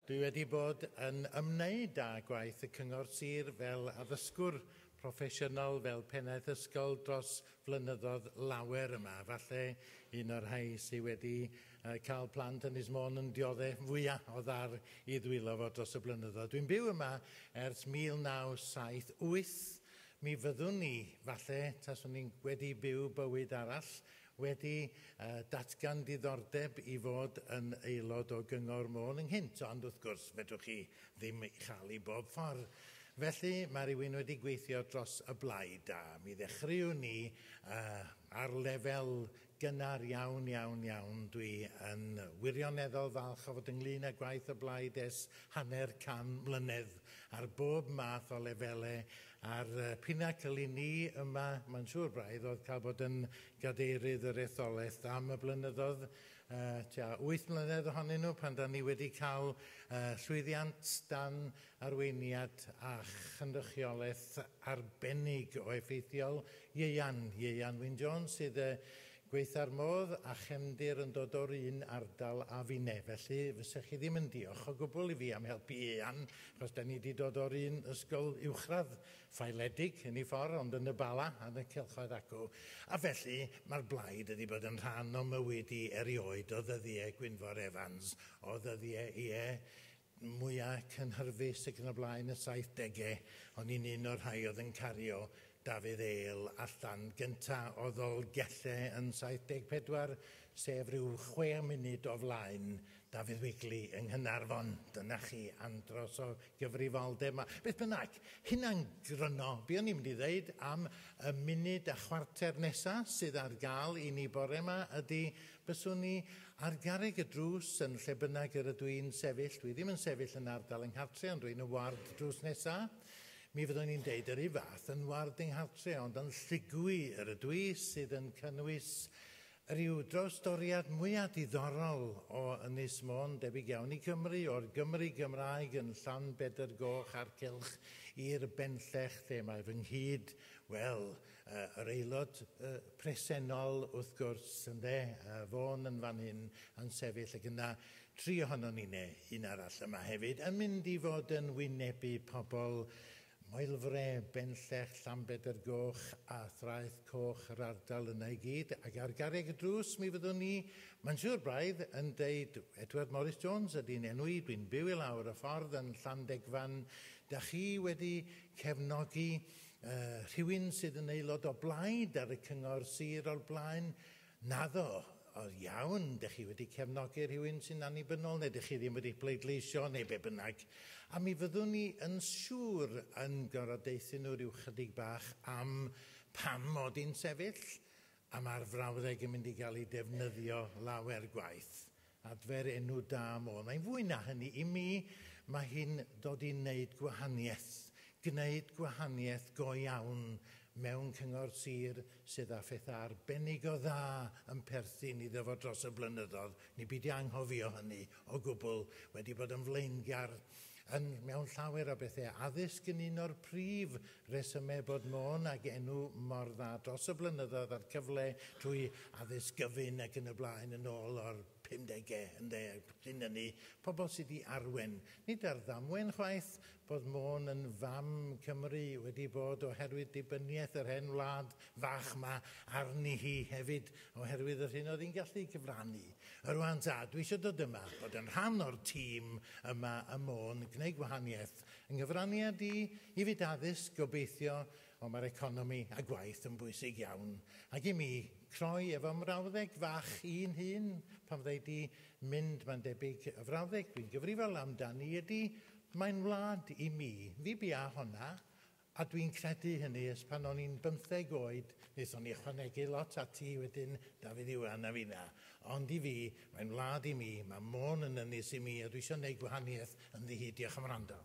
Dwi wedi bod yn ymwneud â gwaith y Cyngor Sir fel addysgwr proffesiynol, fel pennaeth ysgol dros flynyddoedd lawer yma. Falle un o'r rhai sydd wedi cael plant Ynys Môn yn dioddef fwyaf o ddar i ddwylo fo dros y blynyddoedd. Dwi'n byw yma ers 1978. Mi fyddwn ni, falle, taswn ni'n wedi byw bywyd arall, wedi datgan diddordeb i fod yn aelod o Gyngor Môn ynghynt, ond wrth gwrs, fedrwch chi ddim ei chael i bob ffordd. Felly, mae rhywun wedi gweithio dros y blaid a mi ddechreuwn ni ar lefel gynnar iawn, iawn, iawn. Dwi yn wirioneddol falch o fod ynglyn â gwaith y blaid ers 50 mlynedd ar bob math o lefelau. A'r pinacl i ni yma, mae'n siŵr braidd, oedd cael bod yn gadeirydd yr etholaeth am y blynyddoedd, tua 8 mlynedd ohonyn nhw, pan da ni wedi cael llwyddiant dan arweiniad a chynrychiolaeth arbennig o effeithiol Ieuan Wyn Jones, sydd gweitha'r modd a chefndir yn dod o'r un ardal a finne. Felly, fysech chi ddim yn diolch o gwbl i fi am helpu Ieuan, achos da ni wedi dod o'r un ysgol uwchradd ffaeledig yn ei ffordd, ond yn y Bala, yn y cylchoedd acw. A felly, mae'r blaid wedi bod yn rhan o mywyd i erioed o ddyddiau Gwynfor Evans, o ddyddiau ie mwyaf cynhyrfus ac yn y blaen y 70au, o'n i'n un o'r rhai oedd yn cario Dafydd Êl allan gynta o Ddolgellau yn 74, sef rhyw 6 munud o flaen Dafydd Wigley yng Nghaernarfon. Dyna chi andros o gyfrifoldeb yma. Beth bynnag, hynna'n gryno. Be o'n i'n mynd i ddeud am y munud a chwarter nesaf sydd ar gael i ni bore yma ydy byswn ni ar garreg y drws yn lle bynnag yr ydw i'n sefyll. Dwi ddim yn sefyll yn ardal yng Nghartre, ond dwi'n y ward drws nesaf. Mi fyddwn ni'n deud yr un fath yn ward yng Nghartre, ond yn Llugwy yr ydw i sydd yn cynnwys rhyw drawstoriad mwyaf diddorol o Ynys Môn, debyg iawn i Cymru, o'r Gymru Gymraeg yn Llanbedr Goch a'r cylch i'r Benllech, lle mae fy nghyd, wel, yr aelod presennol wrth gwrs, ynde, Fôn yn fan hyn yn sefyll, ac yna tri ohonon ni neu un arall yma hefyd, yn mynd i fod yn wynebu pobl Moelfre, Benllech, Llanbedr Goch a Thraeth Coch yr ardal yna i gyd. Ac ar garreg y drws mi fyddwn ni, mae'n siŵr braidd, yn deud Edward Morris Jones ydy'n enw i, dwi'n byw i lawr y ffordd yn Llandegfan. Da chi wedi cefnogi rhywun sydd yn aelod o blaid ar y cyngor sir o'r blaen? Naddo. O iawn, dych chi wedi cefnogi rhywun sy'n annibynnol, neu dych chi ddim wedi pleidleisio, neu be bynnag. A mi fyddwn ni yn siŵr yn gorfod deuthu nhw ryw chydig bach am pam mod i'n sefyll, a mae'r frawddeg yn mynd i gael ei defnyddio lawer gwaith. Adfer enw da Môn. Mae'n fwy na hynny i mi, mae hi'n dod i wneud gwahaniaeth. Gwneud gwahaniaeth go iawn mewn cyngor sir sydd â phethau arbennig o dda yn perthyn iddo fo dros y blynyddoedd. Ni byd i anghofio hynny o gwbl, wedi bod yn flaengar yn mewn llawer o bethau. Addysg yn un o'r prif resymau bod Môn ag enw mor dda dros y blynyddoedd a'r cyfle trwy addysg gyfun ac yn y blaen yn ôl o'r 50au, ynde, cyn hynny, pobl sydd wedi arwen. Nid ar ddamwen chwaith bod Môn yn fam Cymru wedi bod oherwydd dibyniaeth yr hen wlad fach ma arni hi hefyd, oherwydd yr hyn oedd hi'n gallu cyfrannu. Rwan ta, dwi eisiau dod yma, bod yn rhan o'r tîm yma ym Môn, gwneud gwahaniaeth. Yng nghyfraniad i fyd addysg, gobeithio, ond mae'r economi a gwaith yn bwysig iawn. Ac i mi, croi efo mrawddeg fach un hun, pan fydda i di mynd, mae'n debyg, y frawddeg dwi'n gyfrifol amdani ydy, mae'n wlad i mi. Fi bia honna, a dwi'n credu hynny ers pan o'n i'n 15 oed, wnaethon ni ychwanegu lot ati wedyn Dafydd Iwan a finna. Ond i fi, mae'n wlad i mi, mae Môn yn ynys i mi, a dwi eisiau gwneud gwahaniaeth ynddi hi. Diolch am wrando.